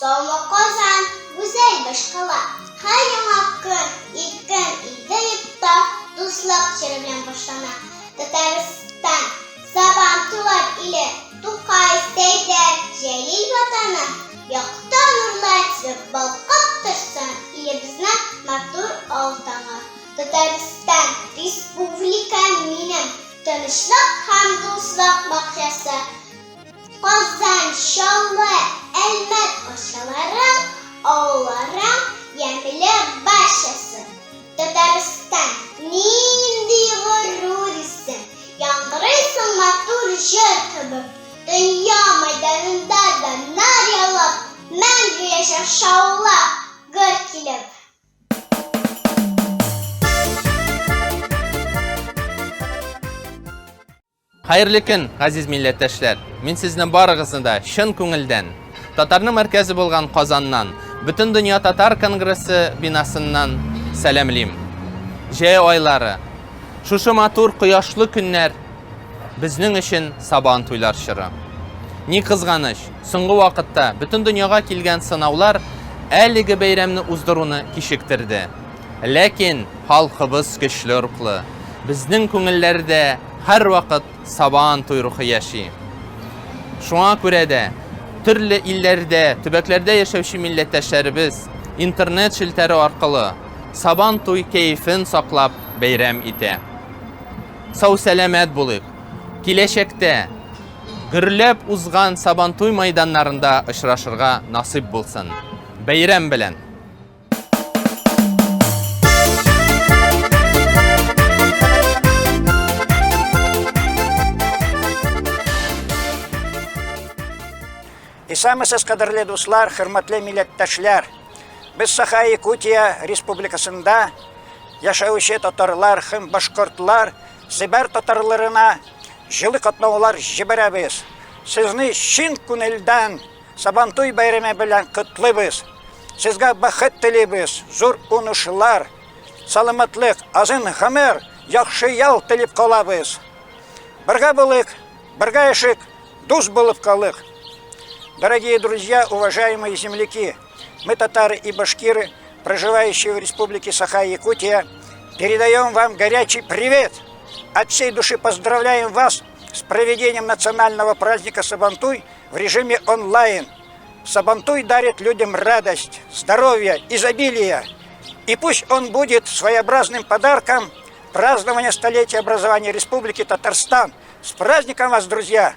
Саумы, Казан, гүзәл башкала! Һәр яңа көн, иркен илдә йортта дуслык җыры белән башлана. Татарстан, Сабан туйлар иле, Тукай, Сәйдәш, Җәлил ватаны, якты нурлар сибеп балкып торсын илебезнең матур ал таңы. Татарстан, республика минем, тынычлык һәм дуслык бакчасы. Казан, Чаллы, Әлмәт бакчаларың, авылларың, ямьле барчасы. Татарстан, нинди горур исем, яңгырыйсың матур җыр кебек. Дөнья мәйданында даннар яулап, мәңге яшә шаулап, гөр килеп. Хәерле көн, газиз милләттәшләр! Мин сезне барыгызны да чын күңелдән татарның мәркәзе булган Казаннан, Бөтендөнья татар конгрессы бинасыннан сәламлим. Җәй айлары, шушы матур кояшлы көннәр безнең өчен сабан туйлар чоры. Ни кызганыч, соңгы вакытта бөтен дөньяга килгән сынаулар әлеге бәйрәмне уздыруны кичектерде. Ләкин халкыбыз көчле рухлы. Безнең күңелләрдә һәрвакыт Сабан туй рухы яши. Шуңа күрә дә төрле илләрдә, төбәкләрдә яшәүче милләттәшләребез интернет челтәре аркылы Сабан туй кәефен саклап бәйрәм итә. Сау-сәламәт булыйк. Киләчәктә гөрләп узган Сабантуй майданнарында очрашырга насыйп булсын. Бәйрәм белән! Исәнмесез, кадерле дуслар, хөрмәтле милләттәшләр. Без Саха-Якутия республикасында яшәүче татарлар һәм башкортлар Себер татарларына җылы котлаулар җибәрәбез. Сезне чын күңелдән Сабантуй бәйрәме белән котлыйбыз. Сезгә бәхет телибез, зур уңышлар, саламатлык, озын гомер, яхшы ял теләп калабыз. Бергә булыйк, бергә яшик, дус булып калыйк. Дорогие друзья, уважаемые земляки, мы татары и башкиры, проживающие в республике Саха-Якутия, передаем вам горячий привет. От всей души поздравляем вас с проведением национального праздника Сабантуй в режиме онлайн. Сабантуй дарит людям радость, здоровье, изобилие. И пусть он будет своеобразным подарком празднования столетия образования Республики Татарстан. С праздником вас, друзья!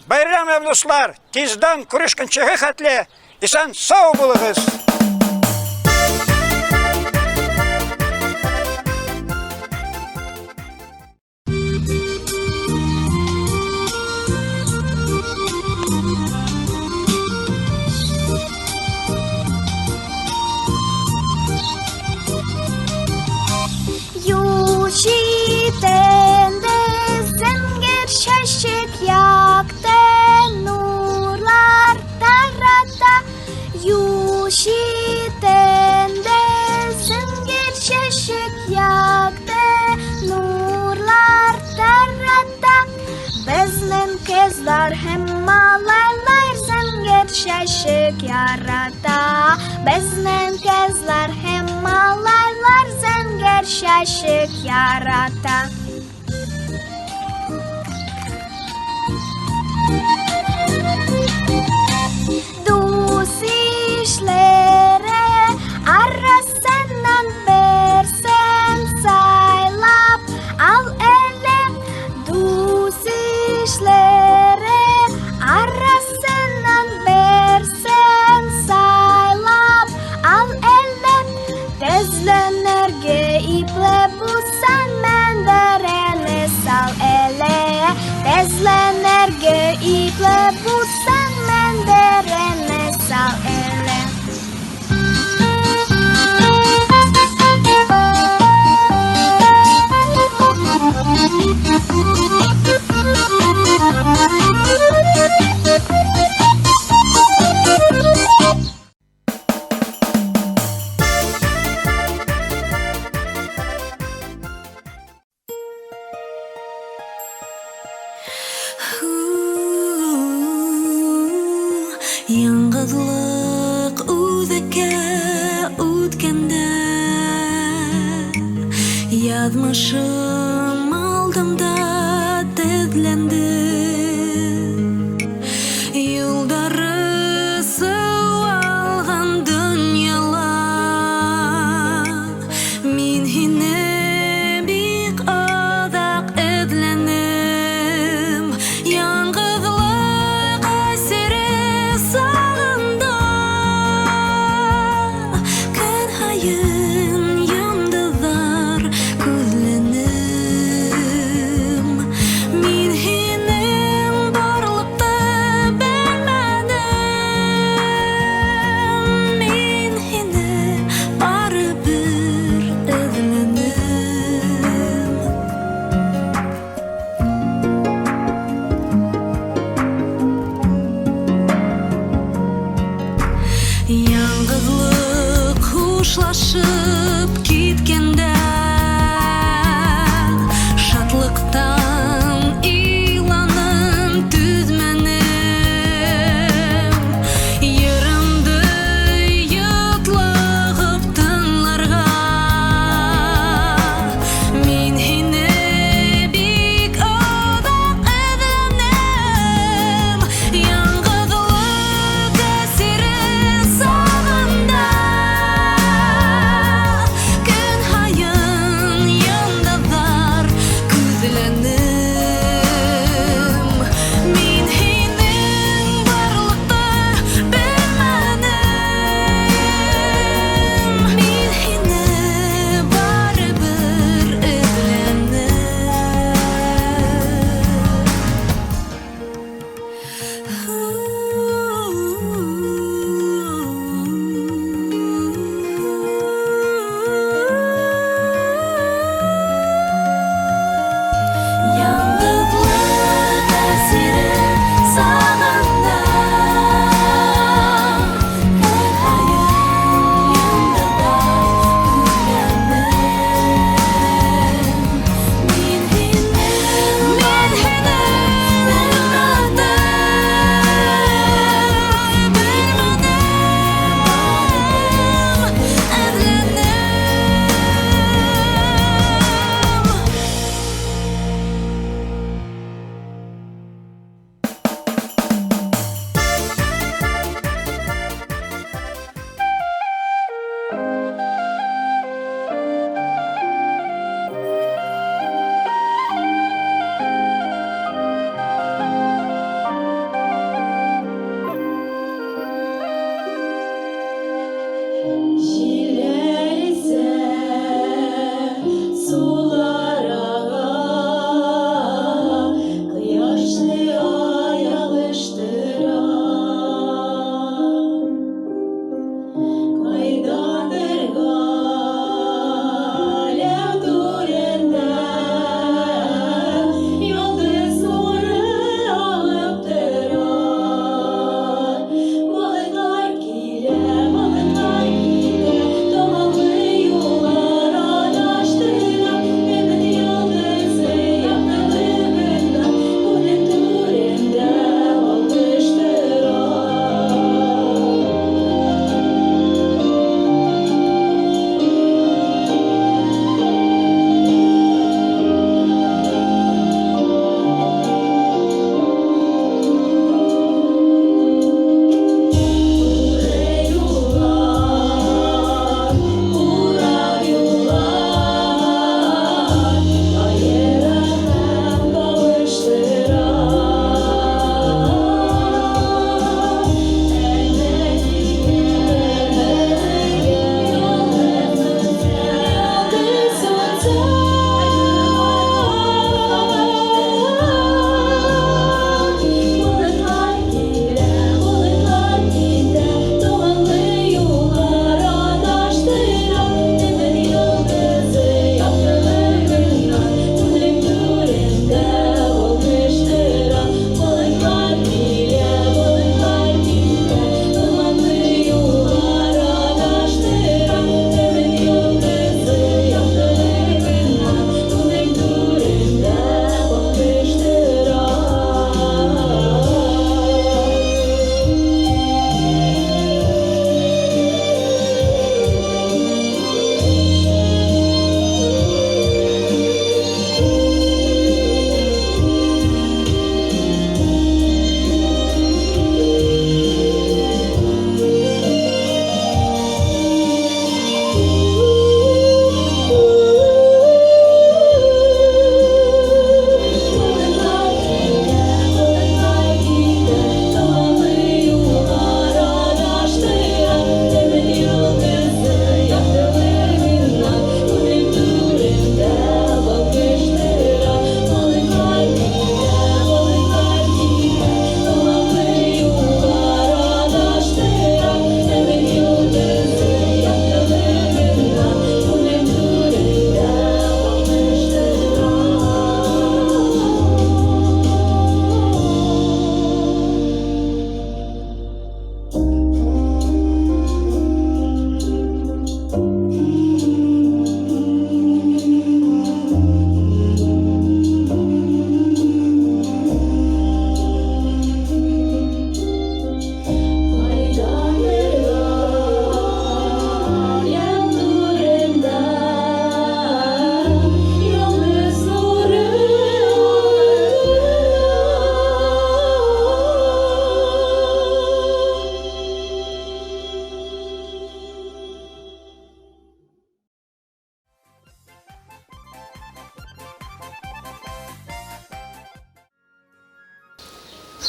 Бәйрәм белән, дуслар! Тиздән күрешкәнчегә хәтле исән сау булыгыз! Юл читендә зәңгәр чәчәк якты нурлар тарата. Юл читендә зәңгәр чәчәк якты нурлар тарата. Безнең кызлар һәм малайлар зәңгәр чәчәк ярата. Безнең кызлар һәм малайлар зәңгәр чәчәк ярата. Дус ишләре арасыннан берсен сайлап ал әле. Дус ишләре арасыннан берсен сайлап ал әле. Тезләнергә ипле булсаң, мендәреңне сал әле. Тезләнергә ипле булсаң, мендәреңне сал әле. Яңгызлык үзәккә үткәндә, Язмышым алдымда тезләнде. Юлдары сыуалган дөньяла, Мин һине бик озак эзләнем. Яңгызлык әсире сагында, Көн һаен йолдызлар күзләнем. Мин һине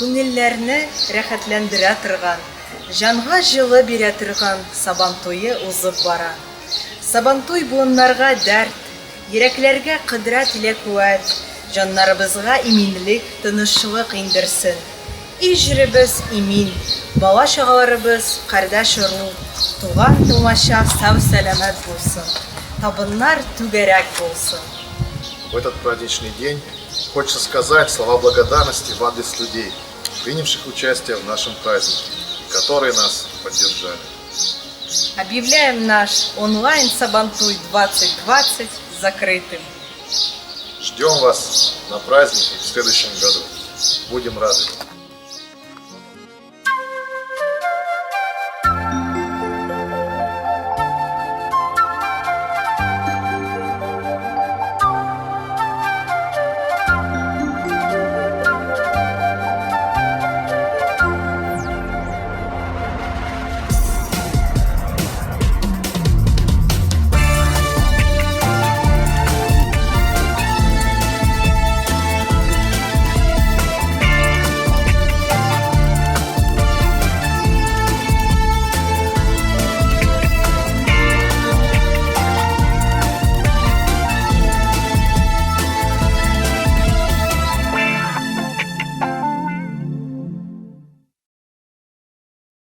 Күңелләрне рәхәтләндерә торган, җанга җылы бирә торган Сабантуе узып бара. Сабантуй буыннарга дәрт, йөрәкләргә кодрәт илә куәт, җаннарыбызга иминлек, тынычлык иңдерсен. Ил-җиребез имин, бала-чагаларыбыз, кардәш-ыру, туган-тумача сау-сәламәт булсын, табыннар түгәрәк булсын. В этот праздничный день хочется сказать слова благодарности в адрес людей, принявших участие в нашем празднике и которые нас поддержали. Объявляем наш онлайн Сабантуй 2020 закрытым. Ждем вас на празднике в следующем году. Будем рады.